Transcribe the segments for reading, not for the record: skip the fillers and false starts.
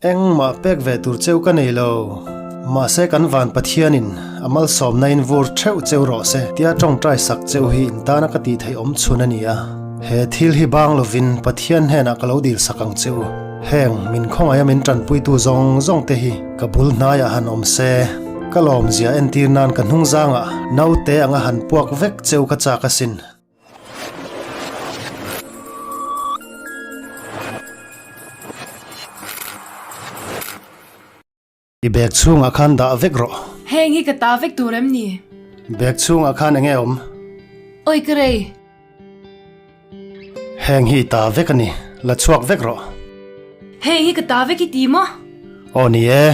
Engmah pek ve tur cheu ka nei lo. Mahse kan van Pathianin a malsawmna in vur theuh cheu rawh se tia tawngtai sak cheu hi in tana ka tih theih awm chhun a ni a. He thil hi bang lovin Pathian hnenah ka lo dil sak ang che u. Heng min khawngaih a min tanpuitu zawng zawng te hi ka bul hnaiah han awm se, ka lawmzia entir nan ka hnungzangah naute anga han puak vek cheu ka chak asin. I bag chhungah khan dah vek rawh. Heng hi ka ta vek tur em ni? Bag chhungah khan enge awm? Oi ka rei. Heng hi i ta vek a ni, la chhuak vek rawh. Heng hi ka ta vek i ti maw? Aw ni e.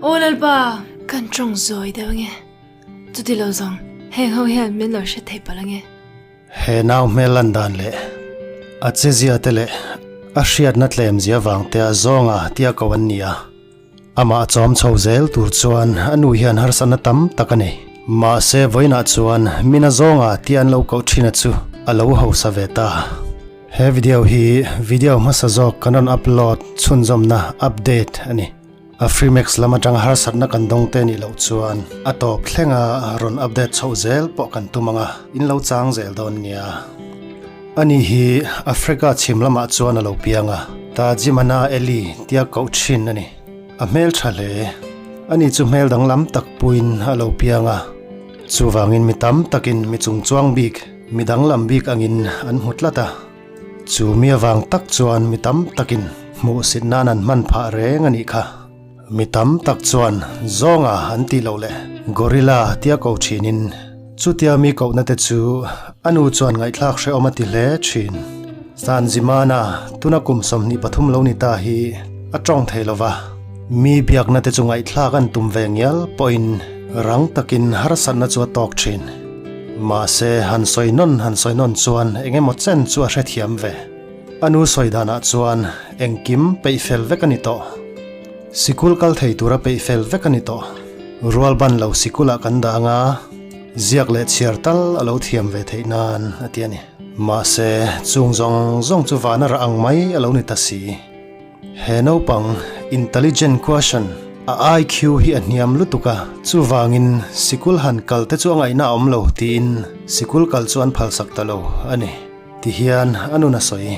Aw Lalpa! Kan tawng zawi deuh ange. Chuti lo zawng, heng ho hian min lo hre thei palh ange. He nau hmel lan dan leh a chezia te leh a hriatna tlemzia vang te a zawnga tia ko an ni a. Amah a chawm chho zel tur chuan a nu hian harsatna tam tak a nei. Mahse vawiinah chuan min a zawnga tia an lo koh thin a chu a lo hausa ve ta. He video hi video hmasa zawk kan rawn upload chhunzawmna update a ni. Afrimax lam atanga harsatna kan dawng te nih loh chuan a tawp thlenga rawn update chhoh zel pawh kan tum ang a, in lo chang zel dawn nia. Ani hi Africa chhim lamah chuan a lo piang a, Tajimana Eli tia koh thin a ni. A hmel tha hle. Ani chu hmel danglam tak puiin a lo piang a, chuvangin mi tam takin mi chungchuang bik, mi danglam bik angin an hmu tlat a. Chu mi avang tak chuan mi tam takin hmuhsit nan an hman phah reng a nih kha. Mi tam tak chuan zawnga an tih loh leh gorilla tia ko thinin chutia mi kohna te chu a nu chuan ngaihthlak hrehawm a ti hle thin. Sanzimana tuna kum 23 lo ni ta hi a tawng thei lova, mi biakna te chu ngaihthlak an tum ve ngial pawhin rang takin harsatna chu a tawk thin. Mahse, han sawi nawn han sawi nawn chuan eng emaw chen chu a hrethiam ve. A nu sawi danah chuan engkim peih fel vek a ni tawh. Sikul kal thei tura peih fel vek a ni tawh. Rual ban lo sikulah kan dah anga ziak leh chhiar tal a lo thiam ve theih nan a ti a ni. Mahse, chung zawng zawng chu vana rah ang mai a lo ni ta si. He naupang intelligent quotient, a IQ hi a hniam lutuk a, chuvangin sikul han kal te chu a ngaihna a awm lo tiin sikul kal chu an phalsak ta lo a ni. Tihian a nun a sawi.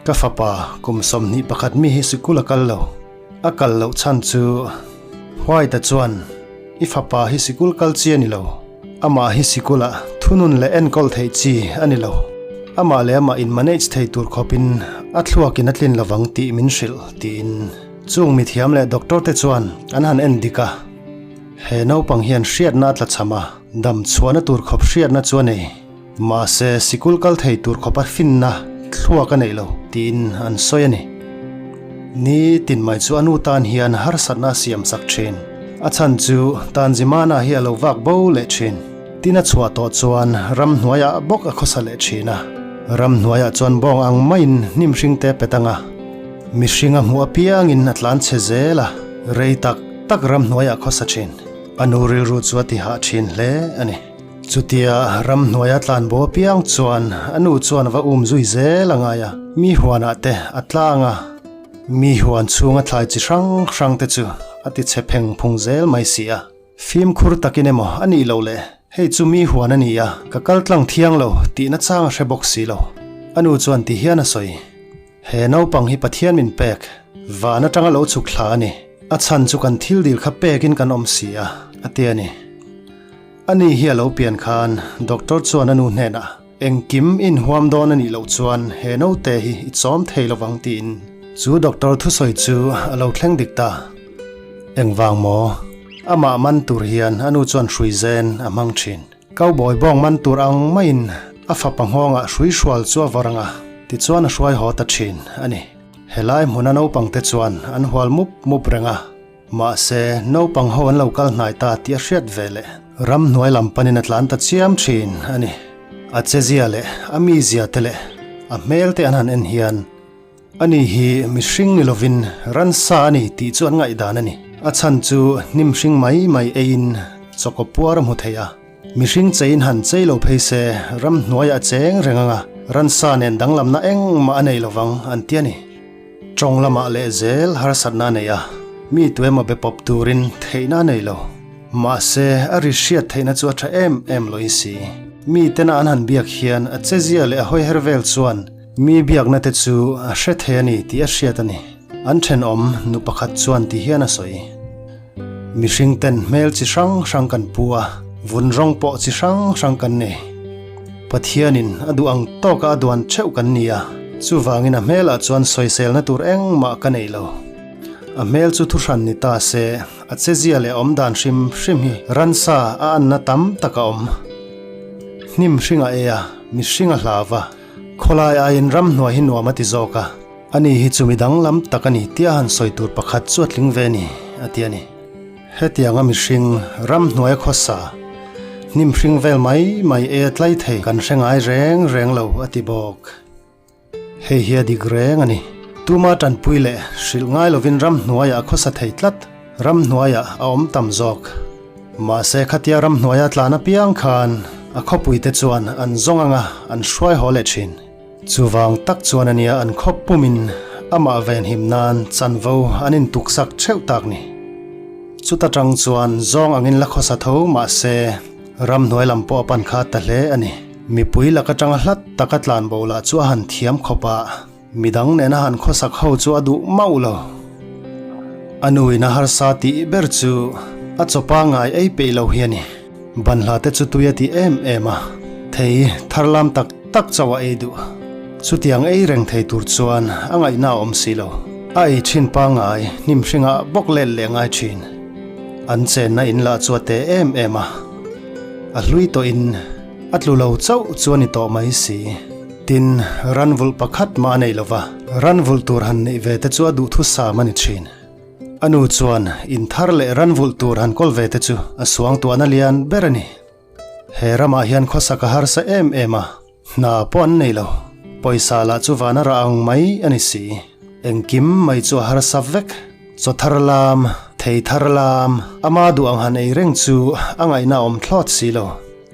Ka fapa kum 21 mi hi sikul a kal lo. A kal loh chhan chu White-a chuan i fapa hi sikul kal chi a ni lo. Amah hi sikulah thunun leh enkawl theih chi a ni lo. Amah leh amah in manage thei tur khawpin a thluakin a tlin lovang tih min hrilh tiin chung mithiam leh doctor te chuan an han en dik a. He naupang hian hriatna a tlachham a, dam chhuahna tur khawp hriatna chu a nei. Mahse sikul kal thei tur khawpa finna thluak a neih lo tiin an sawi a ni. Ni tin mai chu a nu tan hian harsatna a siam sak thin. A chhan chu Tanzimana hi a lo vak bo leh thin. Tin a chhuah tawh chuan ramhnuaiah bawk a khawsa leh thin a. Ramhnuaiah chuan bawng ang maiin hnim hring te pet ang a. Mihring a hmuh apiangin a tlan chhe zel a, rei tak tak ramhnuaiah a khawsa thin. A nu rilru chu a ti hah thin hle a ni. Chutia ramhnuaia tlan bo apiang chuan a nu chuan a va um zui zel a ngai a, mi huanah te a tlang a, mi huan chhunga thlai chi hrang hrang te chu a ti chhe pheng phung zel mai si a. Fimkhur takin emaw a nih loh le, hei chu mi huan a ni a, ka kal tlang thiang lo tih nachang a hre bawk si lo. A nu chuan ti hian a sawi. He naupang hi Pathian min pek, van atanga lo chhuk thla a ni. A chhan chu kan thil dil kha pekin kan awm si a, a ti a ni. Ani hi a lo pian khan doctor chuan a nu hnenah, Engkim inhuam dawn a nih loh chuan he naute hi i chawm thei lovang tiin chu doctor thusawi chu a lo thleng dik ta. Engvang maw? Amah man tur hian a nu chuan hrui zen a hmang thin. Cowboy bawng man tur ang maiin a fapa nghawngah hrui hrual chu a vawr ang a, tichuan a hruai haw ta thin a ni. Helai hmuna naupangte chuan an hual mup mup reng a. Mahse, naupang ho an lo kal hnai ta tih a hriat ve leh ramhnuai lam panin a tlan ta chiam thin a ni. A chezia leh a mizia te leh a hmel te an han en hian ani hi mihring ni lovin ransa a ni tih chu an ngaihdan a ni. A chhan chu hnim hring mai mai eiin chawkaw puar a hmu thei a, mihring cheiin han chei lo phei se ramhnuaiah a cheng reng ang a, ransa nen danglamna engmah a nei lovang an ti a ni. Tawng lamah leh zel harsatna a nei a, mi tuemaw be pawp turin theihna a nei lo. Mahse, a ri hriat theihna chu a tha em em lawin si. Mi tena an han biak hian a chezia leh a hawiher vel chuan mi biakna te chu a hre thei a ni tih a hriat a ni. An thenawm nu pakhat chuan ti hian a sawi. Mihring ten hmel chi hrang hrang kan pu a, vun rawng pawh chi hrang hrang kan nei. Pathianin a duh ang tawka a duan theuh kan ni a, chuvangin a hmelah chuan sawiselna tur engmah ka nei lo. A hmel chu thuhran ni ta se, a chezia leh awmdan hrim hrim hi ransa a anna tam tak a awm. Hnim hring a ei a, mihring a hlau va, khawlai aiin ramhnuai hi nuam a ti zawk a. Ani hi chu mi danglam tak a ni tia han sawi tur pakhat chu a tling ve ni, a ti a ni. Hetianga mihring ramhnuaia khawsa, hnim hring vel mai mai ei a tlai thei kan hre ngai reng reng lo, a ti bawk. Hei hi a dik reng a ni. Tuma tanpui leh hrilh ngai lovin ramhnuaiah a khawsa thei tlat, ramhnuaiah a awm tam zawk. Mahse khatia ramhnuaia tlan apiang khan a khawpuite chuan an zawng anga an hruai haw leh thin. Chuvang tak chuan ania an khawp pumin amah venhim nan chanvo an intuksak theuh tak ni. Chuta tang chuan zawng angin la khawsa tho mahse ramhnuai lam pawh a pan kha ta hle a ni. Mipui lak atanga hlat taka tlanbo lah chu a han thiam khawp a, midang nena han khawsak ho chu a duh mauh lo. A nuin a harsa tih ber chu a chawpa ngai ei peih lo hi a ni. Banhla te chu tui a ti em em a, thei thar lam tak tak chauh a ei duh. Chutiang ei reng thei tur chuan a ngaihna a awm si lo. A ei thin pangngai hnim hringah bawk let leh ngai thin. An chenna in lah chu a te em em a, a hlui tawhin a tlu lo chauh chu a ni tawh mai si. Tin, ranvulh pakhat mah a nei lo va, ranvulh tur han neih ve te chu a duhthusam a ni thin. A nu chuan in thar leh ranvulh tur han kawl ve te chu a suangtuahna lian ber a ni. He ramah hian khawsak a harsa em em a, hna pawh an nei lo. Pawisa lah chu vana rah ang mai a ni si. Engkim mai chu a harsa vek. Chaw thar lam, thei thar lam, ama duh ang han ei reng chu a ngaihna a awm thlawt si lo.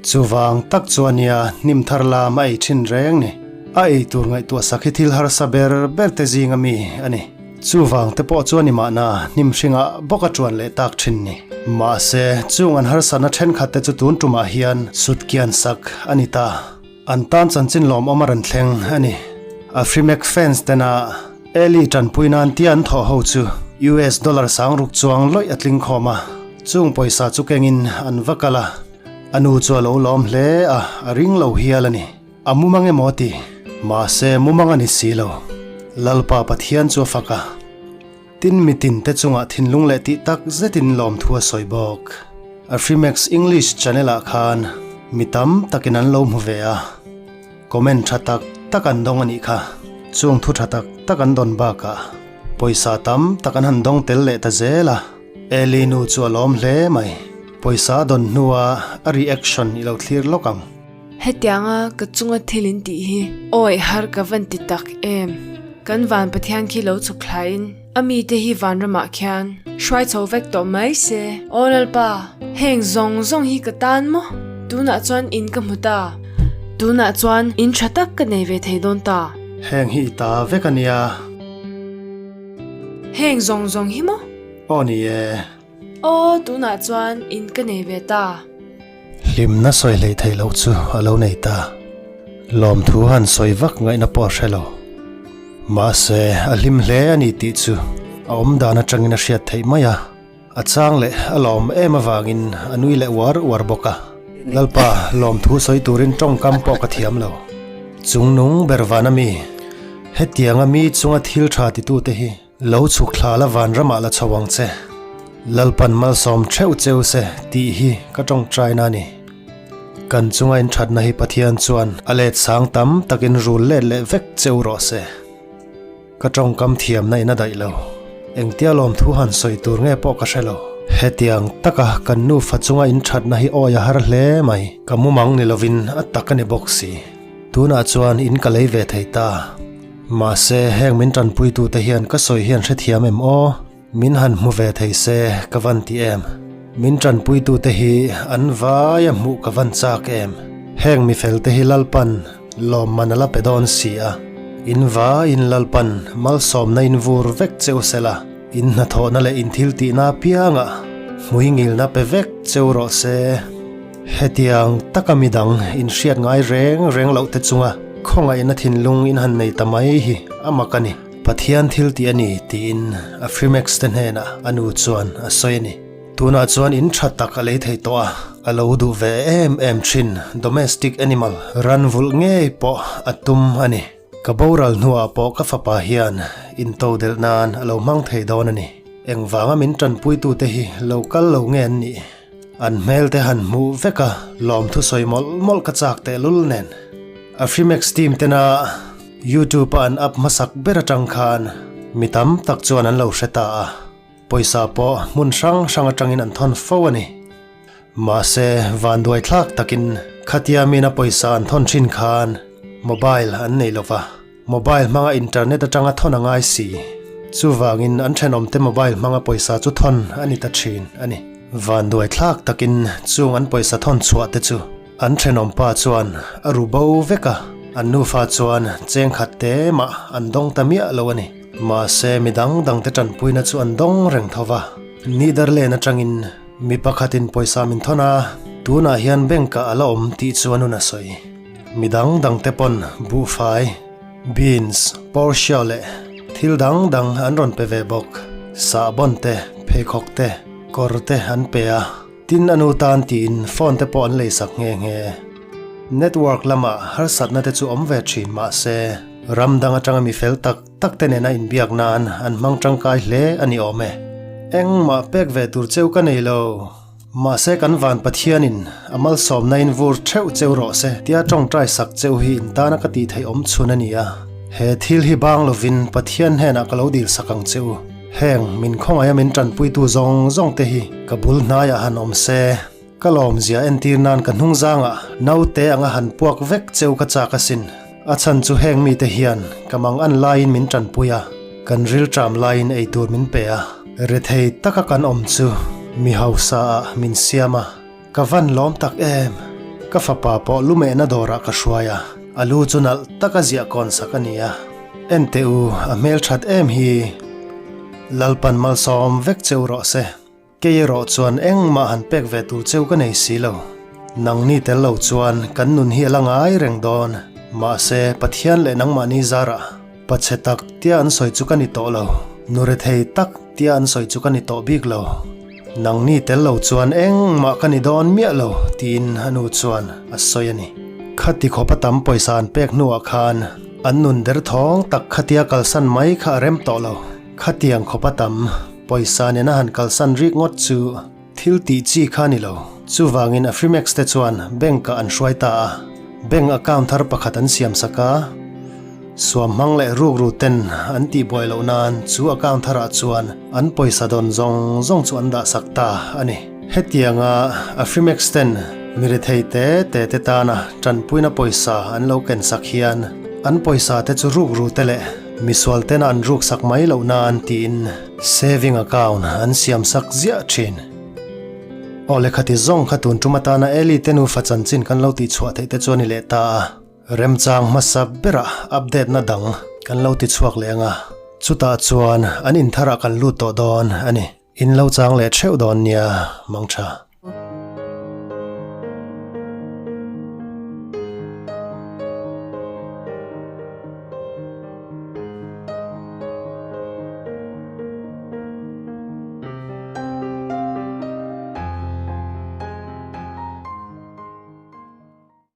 Chuvang tak chu a nia hnim thar lam a ei thin reng ni. A ei tur ngaihtuah sak hi thil harsa ber ber te zinga mi a ni. Chuvang te pawh chu a ni mahna hnim hringah bawk a tuan leh tak thin ni. Mahse, chung an harsatna thenkhat te chu tun tumah hian sutkian sak a ni ta. An tan chanchin lawmawm a rawn thleng a ni. Afrimax fans tena Eli tanpui nan tia an thawh ho chu US dollar sangruk chuang lawih a tling khawm a, chung pawisa chu kengin an va kal a. A nu chu a lo lawm hle a, a ring lo hial a ni. A mumang emaw ti? Mahse, mumang a ni si lo. Lalpa Pathian chu a fak a. Tin mitin te chungah thinlung leh tih tak zetin lawmthu a sawi bawk. Afrimax English channel ah khan mi tam takin an lo hmu ve a. Comment tha tak tak an dawng a nih kha. Chung thu tha tak tak an dawn bakah pawisa tam tak an han dawng tel leh ta zel a. Eli nu chu a lawm hle mai. Pawisa a dawn hnua a reaction i lo thlir lawk ang. Hetianga ka chunga thil in tih hi awi har ka van ti tak em. Kan van Pathian khi lo chhuk thlaiin a mite hi vanramah khian hruai chho vek tawh mai se. Aw Lalpa, heng zawng zawng hi ka tan maw? Tunah chuan in ka hmu ta. Tunah chuan in tha tak ka nei ve thei dawn ta. Heng hi i ta vek a nia. Heng zawng zawng hi maw? Aw ni e. Aw, tunah chuan in ka nei ve ta. Hlimna sawi hlei theih loh chu a lo nei ta. Lawmthu han sawi vak ngaihna pawh a hre lo. Mahse, a hlim hle a ni tih chu a awm dan atangin a hriat theih mai a. A chang leh a lawm em avangin a nui leh uar uar bawk a. Lalpa, lawmthu sawi turin tawngkam pawh ka thiam lo. Chungnung ber van a mi, hetianga mi chunga thil tha titute hi Lo chhuk thla la vanramah la chho ang che. Lalpan malsawm theuh cheu se tih hi ka tawngtaina a ni. Kan chunga inthatna hi Pathian chuan a let sang tam takin rul let leh vek cheu rawh se. Ka tawngkam thiamna in a daih lo. Engtia lawmthu han sawi tur nge pawh ka hre lo. Hetiang taka kan nufa chunga inthatna hi awi a har hle mai. Ka mumang ni lovin a tak a ni bawk si. Tunah chuan in ka lei ve thei ta. Mahse, heng min tanpuitute hian ka sawi hian hrethiam em aw? Min han hmu ve thei se ka van ti em? Min tanpuitute hi an vai a hmuh ka van chak em? Heng mifel te hi Lalpan lawmman a la pe dawn si a. In vaiin Lalpan malsawmna in vur vek che u sela, in hnathawhna leh in thil tihna apiangah hmuingilna pe vek che u rawh se. Hetiang taka midang in hriat ngai reng reng loh te chunga khawngaihna thinlung in han nei ta mai hi a mak a ni. Pathian thil tih a ni tiin Afrimax te hnenah a nu chuan a sawi a ni. Tunah chuan in tha tak a lei thei tawh a, a lo duh ve em em thin domestic animal ran vulh ngei pawh a tum a ni. Ka boral hnuah pawh ka fapa hian into delh nan a lo hmang thei dawn a ni. Engvanga min tanpuitute hi lo kal lo nge an nih? An hmel te han hmuh vek a, lawmthu sawi mawlh mawlh ka chak tehlul nen. Afrimax team tena YouTube a an up hmasak ber atang khan mi tam tak chuan an lo hre ta a. Pawisa pawh hmun hrang hrang atangin an thawn fo a ni. Mahse, vanduai thlak takin khatia mina pawisa an thawn thin khan mobile an nei lo va, mobile hmanga internet atanga thawn a ngai si. Chuvangin an thenawmte mobile hmanga pawisa chu thawn a ni ta thin a ni. Vanduai thlak takin chung an pawisa thawn chhuah te chu An thenawmpa chuan a ru bo vek a, an nufa chuan cheng khat te mah an dawng ta miah lo a ni. Mahse, mi dang dangte tanpuina chu an dawng reng tho va. Nidarlen atangin mi pakhatin pawisa min thawn a, tunah hian bank ah a la awm tih chu a nun a sawi. Mi dang dangte pawn buhfai, beans, Porsche leh thil dang dang an rawn pe ve bawk. Sahbawn te, pheikhawk te, kawr te an pe a. Tin a nu tan tiin phone te pawh an leisak nghe nghe. Network lamah harsatna te chu awm ve thin mah se, ram dang atanga mi fel tak tak te nena inbiak nan an hmang tangkai hle a ni awm e. Engmah pek ve tur cheu ka nei lo. Mahse kan van Pathianin a malsawmna in vur theuh cheu rawh se tia tawngtai sak cheu hi in tana ka tih theih awm chhun a ni a. He thil hi bang lovin Pathian hnenah ka lo dil sak ang che u. Heng min khawngaih a min tanpuitu zawng zawng te hi ka bul hnaiah han awm se, ka lawmzia entir nan ka hnung zangah naute anga han puak vek cheu ka chak asin. A chhan chu heng mite hian ka mang an laiin min tanpui a, kan rilṭam laiin eitur min pe a, rethei taka kan awm chu mi hausa ah min siam a, ka van lawm tak em. Ka fapa pawh lumehna dawrah ka hruai a, a lu chu nalh taka ziah kawn sak a ni a. Enteh u, a hmel that em hi. Lalpan malsawm vek cheu rawh se. Kei erawh chuan engmah han pek ve tur cheu ka nei si lo. Nangni tel lo chuan kan nun hi a la ngai reng dawn. Mahse, Pathian leh nangmahni zarah pachhe tak tia an sawi chu ka ni tawh lo. Nu rethei tak tia an sawi chu ka ni tawh bik lo. Nangni tel lo chuan engmah ka ni dawn miah lo, tiin a nu chuan a sawi a ni. Khati khawpa tam pawisa an pek hnuah khan an nun derthawng tak khatia kalsan mai kha a rem tawh lo. Khatiang khawpa tam pawisa nena han kalsan rik ngawt chu thil tih chi kha a ni lo. Chuvangin Afrimax te chuan bank-ah an hruai ta a, bank account thar pakhat an siam sak a. Suam hmang leh rukru ten an tih buai loh nan chu account tharah chuan an pawisa dawn zawng zawng chu an dah sak ta a ni. Hetianga Afrimax ten mi rethei te te te tana tanpuina pawisa an lo ken sak hian an pawisa te chu rukru te leh misual tena an ruk sak mai loh nan tiin saving account an siam sak ziah thin. Aw lehkha ti zawng kha tun tum atana Eli te nufa chanchin kan lo tihchhuah theih te chu a ni leh ta a. Remchang hmasa berah update na dang kan lo ti chhuak leh ang a, chutah chuan an intharah kan lut tawh dawn a ni. In lo chang leh theuh dawn nia, Mangtha.